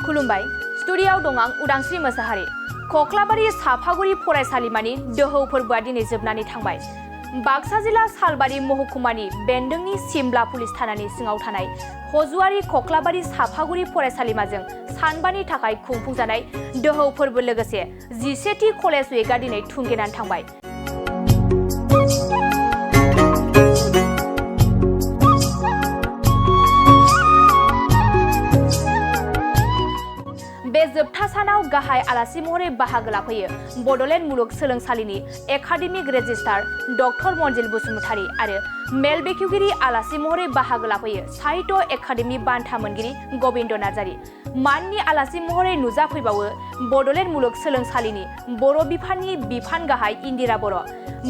खुलुमबाय स्टुडिय'आव दं आं उदांस्रि मोसाहारि कक्लाबारि साफागुरि फरायसालिमानि दोहौ फोरबोआ दिनै जोबनानै थांबाय। बाक्सा जिल्ला सालबारि महकुमानि बेन्दोंनि सिमला पुलिस थानानि सिङाव थानाय हजुआरि कक्लाबारि साफागुरि फरायसालिमाजों सानबानि थाखाय खुंफुंजानाय दोहौ फोरबो लोगोसे 11थि कलेज उइकआ दिनै थुंगेनानै थांबाय। बे जोबथा सानाव गाहाय आलासि महरै बाहागो लाफैयो बड'लेण्ड मुलुग सोलोंसालिनि academic registrar doctor Manjil Basumatary आरो मेल बेखेवगिरि आलासि महरै बाहागो लाफैयो साहित्य एकाडेमि बान्था मोनगिरि गबिन्द नार्जारी। माननि आलासि महरै नुजाफैबावो बड'लेण्ड मुलुग सोलोंसालिनि बर' बिफाननि बिफान गाहाय इन्दिरा बर',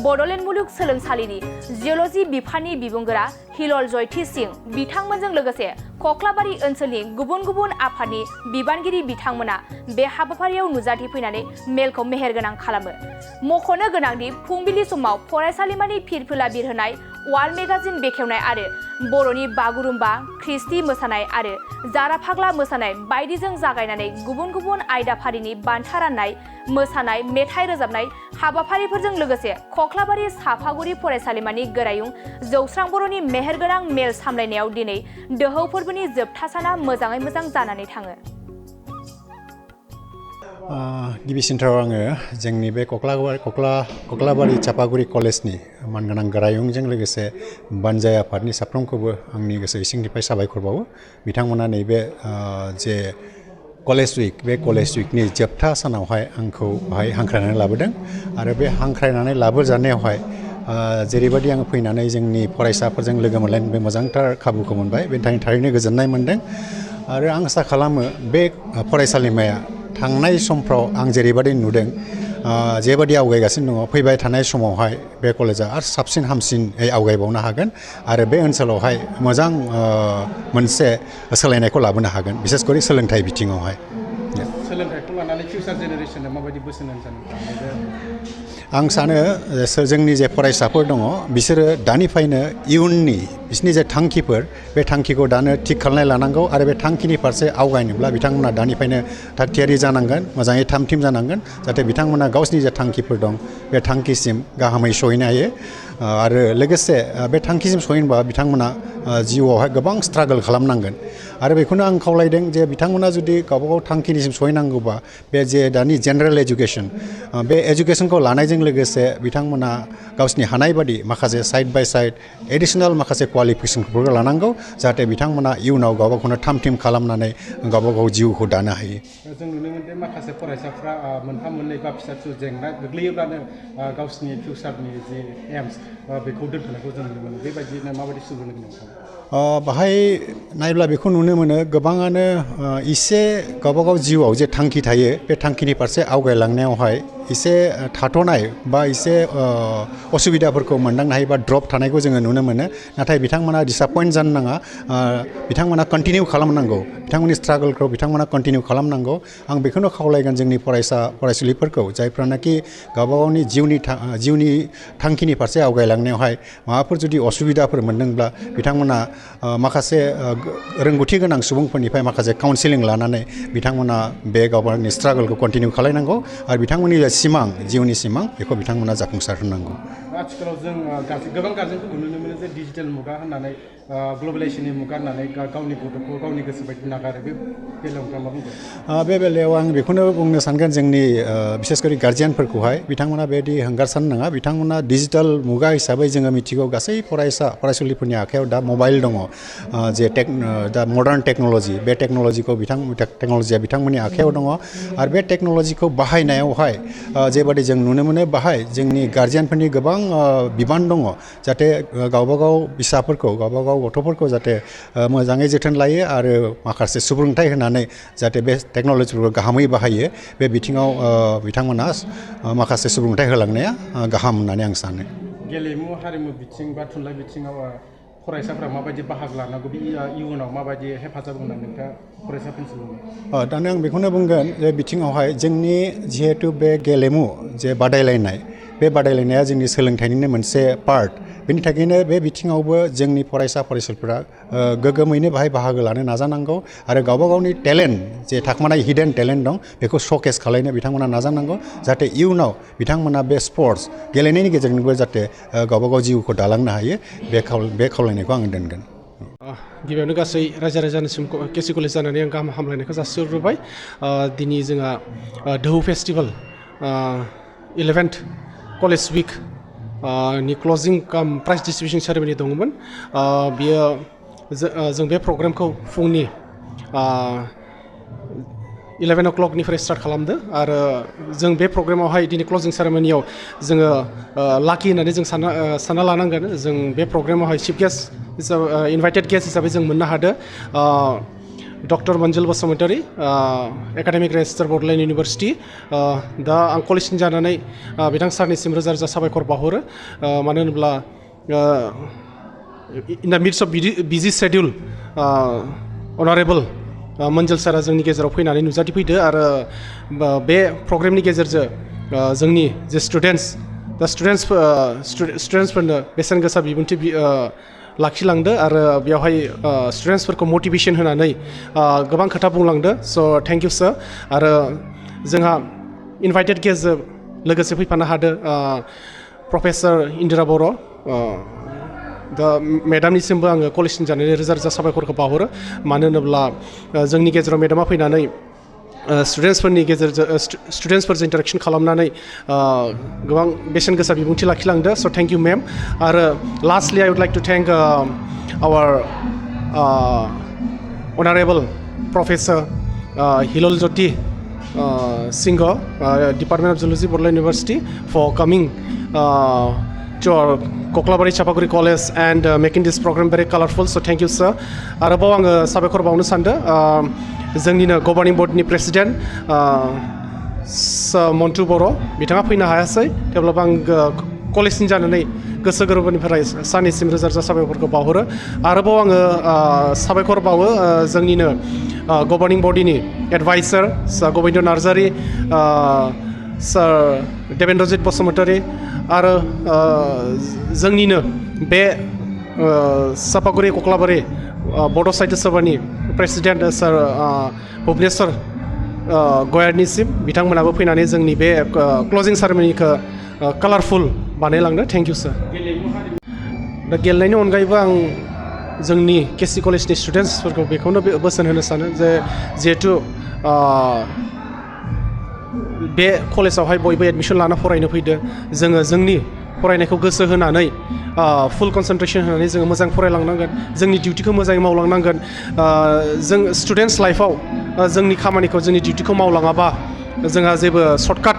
बड'लेण्ड मुलुग सोलोंसालिनि जिअल'जि बिफाननि बिबुंगोरा हिलल जयथि सिंह बिथांमोनजों लोगोसे कक्लाबारि ओनसोलनि गुबुन गुबुन आफादनि बिबानगिरि बिथांमोना बे हाबाफारियाव नुजाथिफैनानै मेलखौ मेहेरगोनां खालामो। मख'नो गोनांदि फुंबिलि समाव फरायसालिमानि फिरफिला बिरहोनाय वाल मेगाजिन बेखेवनाय आरो बर'नि बागुरुम्बा, ख्रिस्टि मोसानाय आरो जारा फाग्ला मोसानाय बायदिजों जागायनानै गुबुन गुबुन आयदाफारिनि बान्था राननाय, मोसानाय, मेथाइ रोजाबनाय हाबाफारिफोरजों लोगोसे कक्लाबारि साफागुरि फरायसालिमानि गोरायुं जौस्रां बर'नि मेहेरगोनां मेल सामलायनायाव दिनै दोहौ फोरबोनि जोबथा साना मोजाङै मोजां जानानै थाङो। गिबिसिनथाराव आङो जोंनि बे कक्लाबारि साफागुरि कलेजनि मानगोनां गोरायुंजों लोगोसे बानजाय आफादनि साफ्रोमखौबो आंनि गोसो इसिंनिफ्राय साबायखर बावो। बिथांमोना नैबे जे कलेज उइक बे कलेज उइकनि जोबथा सानावहाय आंखौ बाहाय हांख्रायनानै लाबोदों आरो बे हांख्रायनानै लाबोजानायावहाय जेरैबायदि आङो फैनानै जोंनि फरायसाफोरजों लोगो मोनलायनो बे मोजांथार खाबुखौ मोनबाय, बेनि थाखाय थारैनो गोजोननाय मोनदों आरो आं आसा खालामो बे फरायसालिमाया थांनाय समफ्राव आं जेरैबायदि नुदों जेबायदि आवगायगासिनो दङ, फैबाय थानाय समावहाय बे कलेजआ आरो साबसिन हामसिनै आवगायबावनो हागोन आरो बे ओनसोलावहाय मोजां मोनसे सोलायनायखौ लाबोनो हागोन, बिसेसकरि सोलोंथाइ बिथिङावहाय। सोलोंथाइखौ लानानै फिउचार जेनेरेसननो माबायदि बोसोन होनो सानो? आं सानो जोंनि जे फरायसाफोर दङ बिसोरो दानिफ्रायनो इयुननि बिसोरनि जे थांखिफोर बे थांखिखौ दानो थिग खालामनानै लानांगौ आरो बे थांखिनि फारसे आवगायनोब्ला बिथांमोना दानिफ्रायनो थाग थियारि जानांगोन, मोजाङै थाम-थिम जानांगोन, जाहाथे बिथांमोना गावसिनि जे थांखिफोर दं बे थांखिसिम गाहामै सहैनो हायो आरो लोगोसे बे थांखिसिम सहैनोबा बिथांमोना जिउआवहाय गोबां स्ट्रागल खालामनांगोन आरो बेखौनो आं खावलायदों जे बिथांमोना जुदि गावबागाव थांखिनिसिम सहैनांगौबा बे जे दानि जेनेरेल एजुकेसन बे एजुकेसनखौ लानायजों लोगोसे बिथांमोना गावसिनि हानाय बादि माखासे साइड बाय साइड एडिसनेल माखासे क्वालिफिकेसनफोरखौ लानांगौ, जाहाथे बिथांमोना इयुनाव गावबागावखौनो थाम-थिम खालामनानै गावबागाव जिउखौ दानो हायो। जों नुनो मोनदों माखासे फरायसाफ्रा मोनफा मोननै बा फिसा-फिसौ जेंना गोग्लैयोब्लानो गावसिनि फिउचारनि जि एम्स बेखौ दोनथ'नायखौ जों नुनो मोनो, बेबायदिनो माबायदि सुबुरुन होनो नोंथाङा? बाहाय नायब्ला बेखौ नुनो मोनो गोबाङानो एसे गावबागाव जिउआव जे थांखि थायो बे थांखिनि फारसे आवगायलांनायावहाय एसे थाथ'नाय बा एसे असुबिदाफोरखौ मोनदांनो हायो बा ड्रप थानायखौ जोङो नुनो मोनो, नाथाय बिथांमोना डिसएपइन्ट जानो नाङा, बिथांमोना कन्टिनिउ खालामनांगौ, बिथांमोननि स्ट्रागोलखौ बिथांमोना कन्टिनिउ खालामनांगौ। आं बेखौनो खावलायगोन जोंनि फरायसुलिफोरखौ जायफ्रानाखि गावबागावनि जिउनि थांखिनि फारसे आवगायलांनायावहाय माबाफोर जुदि असुबिदाफोर मोनदोंब्ला बिथांमोना माखासे रोंगौथि गोनां सुबुंफोरनिफ्राय माखासे काउन्सिलिं लानानै बिथांमोना बे गावबागावनि स्ट्रागोलखौ कन्टिनिउ खालायनांगौ आरो बिथांमोननि सिमां, जिउनि सिमां बेखौ बिथांमोना जाफुंसार होनांगौ। आथिखालाव जों गोबां गारजेनफोरखौ नुनो मोनो जे डिजिटेल मुगा होननानै ग्लबेलाइजेसननि मुगा होननानै गावनि गथ'खौ गावनि गोसो बायदि नागारो, बे बेलायाव नोंथाङा मा बुंगोन? बे बेलायाव आं बेखौनो बुंनो सानगोन जोंनि बिसेसकरि गार्जियानफोरखौहाय बिथांमोना बेबायदि हंगारसारनो नाङा। बिथांमोना डिजिटेल मुगा हिसाबै जोङो मिथिगौ गासै फरायसुलिफोरनि आखायाव दा मबाइल दङ, जे दा मडार्न टेक्न'लजि, बे टेक्न'लजिया बिथांमोननि आखायाव दङ आरो बे टेक्न'लजिखौ बाहायनायावहाय जेबादि जों नुनो मोनो बाहाय जोंनि गार्जियानफोरनि गोबां बिबान दङ, जाहाथे गावबागाव फिसाफोरखौ, गावबागाव गथ'फोरखौ जाहाथे मोजाङै जोथोन लायो आरो माखासे सुबुरुन्थाइ होनानै जाहाथे बे टेक्न'लजिफोरखौ गाहामै बाहायो, बे बिथिङाव बिथांमोना माखासे सुबुरुन्थाइ होलांनाया गाहाम होननानै आं सानो। गेलेमु हारिमु बिथिं बा थुनलाइ बिथिङाव फरायसाफ्रा माबायदि बाहागो लानांगौ, बे इयुनाव माबायदि हेफाजाब होनानै नोंथाङा फरायसाफोरनिसिम बुङो? दानो आं बेखौनो बुंगोन जे बिथिङावहाय जोंनि जिहेथु बे गेलेमु जे बादायलायनाय बे बादायलायनाया जोंनि सोलोंथाइनिनो मोनसे पार्ट बेनि थाखायनो बे बिथिङावबो जोंनि फरायसा फरायसुलिफोरा गोग्गोमैनो बाहाय बाहागो लानो नाजानांगौ आरो गावबा गावनि टेलेन्ट जे थाखोमानाय हिडेन टेलेन्ट दं बेखौ श'केस खालामनो बिथांमोना नाजानांगौ जाहाथे इयुनाव बिथांमोना बे स्पर्ट्स गेलेनायनि गेजेरजोंबो जाहाथे गावबा गाव जिउखौ दालांनो हायो बे खावलायनायखौ आङो दोनगोन गिबियावनो गासै रायजो राजानिसिम केसि कलेज जानानै आं गाहाम हामलायनायखौ जासिहरबाय दिनै जोंहा दोहौ फेस्टिभेल 11th कलेज उइक नि क्लजिं काम प्राइज डिस्ट्रिबिउसन सेरेमनि दङमोन बियो जों बे प्रग्रामखौ फुंनि 11 o'clockनिफ्राय स्टार्ट खालामदो आरो जों बे प्रग्रामावहाय दिनै क्लजिं सेरेमनियाव जोङो लाकि होननानै जों सानना लानांगोन जों बे प्रग्रामावहाय चिफ गेस्ट इनभाइटेड गेस्ट हिसाबै जों मोननो हादों doctor Manjil Basumatary academic registrar Bodoland university दा आं कलेजनि जानानै बिथां सारनिसिम रोजा रोजा साबायखर बावहरो मानो होनोब्ला इन दा मिडस अफ बिजि शेड्युल अनारेबल मनजिल सारा जोंनि गेजेराव फैनानै नुजाथिफैदो आरो बे प्रग्रामनि गेजेरजों जोंनि जे स्टुडेन्टसफोरनो बेसेन गोसा बिबुंथि लाखिलांदो आरो बेवहाय स्टुडेन्टसफोरखौ मटिभेसन होनानै गोबां खोथा बुंलांदो स' थेंक इउ सार आरो जोंहा इनभाइटेड गेस्टजों लोगोसे फैफानो हादो प्रफेसर इन्दिरा बर' दा मेडामनिसिमबो आङो कलेजनि जानानै रोजा रोजा साबायखरखौ बावहरो मानो होनोब्ला जोंनि गेजेराव मेडामा फैनानै स्टुडेन्टसफोरजों इन्टारेक्सन खालामनानै गोबां बेसेन गोसा बिबुंथि लाखिलांदो स' थेंक इउ मेम आरो lastly I would like to thank our honourable professor Hilal Jyoti Singh department of geology Bodoland university for coming to our Koklabari Chapaguri College and making this program very colorful. So thank you, sir. आरोबाव आङो साबायखर बावनो सानदों जोंनिनो governing बर्डनि president Mantu बर' बिथाङा फैनो हायासै थेवब्लाबो आं कलेजनि जानानै गोसो गोरबोनिफ्राय सारनिसिम रोजा रोजा साबायखरखौ बावहरो आरोबाव आङो साबायखर बावो जोंनिनो गभर्निं बडिनि एडभाइसार गबिन्द नार्जारि सार देवेन्द्रजित बसुमतारी आरो जोंनिनो बे चापागुरि कक्लाबारि बड' साहित्य सभानि प्रेसिडेन्ट सार भुबनेश्वर गयारनिसिम बिथांमोनाबो फैनानै जोंनि बे क्लजिं सेरेमनिखौ कालारफुल बानायलांदो थेंक इउ सार दा गेलेनायनि अनगायैबो आं जोंनि केसि कलेजनि स्टुडेन्टसफोरखौ बेखौनो बोसोन होनो सानो जे जिहेथु बे कलेजावहाय बयबो एडमिसन लाना फरायनो फैदो जोङो जोंनि फरायनायखौ गोसो होनानै फुल कनसेन्ट्रेसन होनानै जोङो मोजां फरायलांनांगोन जोंनि डिउटिखौ मोजाङै मावलांनांगोन जों स्टुडेन्टस लाइफआव जोंनि खामानिखौ जोंनि डिउटिखौ मावलाङाबा जोंहा जेबो सर्टकाट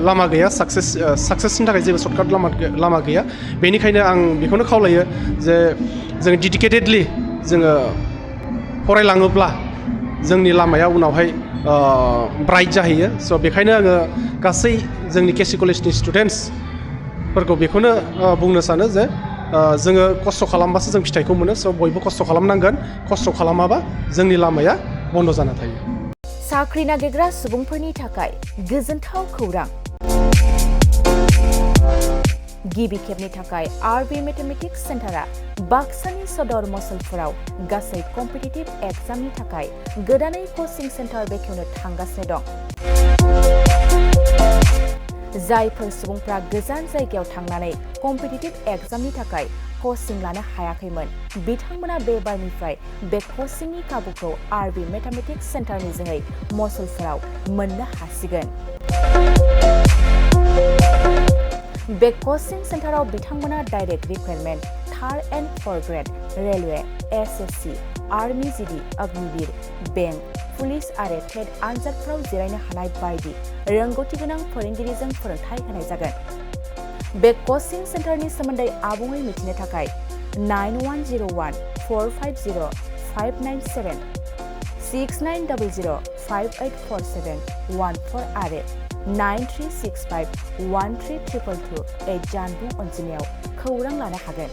लामा गैया साक्सेसनि थाखाय जेबो सर्टकाट लामा गैया बेनिखायनो आं बेखौनो खावलायो जे जों डेडिकेटेडलि जोङो फरायलाङोब्ला जोंनि लामाया उनावहाय ब्राइट जाहैयो स' बेखायनो आङो गासै जोंनि केसि कलेजनि स्टुडेन्टसफोरखौ बेखौनो बुंनो सानो जे जोङो खस्थ' खालामबासो जों फिथाइखौ मोनो स' बयबो खस्थ' खालामनांगोन खस्थ' खालामाबा जोंनि लामाया बन्द' जाना थायो साख्रि नागिरग्रा सुबुंफोरनि थाखाय गोजोनथाव खौरां गिबि खेबनि थाखाय आरबि मेथमेटिक्स सेन्टारा बाक्सानि सदर मसलपुराव गासै कम्पिटिटिभ एग्जामनि थाखाय गोदानै कचिं सेन्टार बेखेवनो थांगासिनो दं जायफोर सुबुंफ्रा गोजान जायगायाव थांनानै कम्पिटिटिभ एग्जामनि थाखाय कचिं लानो हायाखैमोन बिथांमोना बे बारनिफ्राय बे कचिंनि खाबुखौ आरबि मेथमेटिक्स सेन्टारनि जोहै मसलपुराव मोननो हासिगोन बे कचिं सेन्टाराव बिथांमोना direct recruitment 3rd and 4th grade railway SSC army GD Agniveer bank police आरो टेट आनजादफोराव जिरायनो हानाय बायदि रोंगौथि गोनां फोरोंगिरिजों फोरोंथाय होनाय जागोन बे कचिं सेन्टारनि सोमोन्दै आबुङै मिथिनो थाखाय 9101450597 6900584714 आरो 9365132228 जानबुं अनजिमायाव खौरां लानो हागोन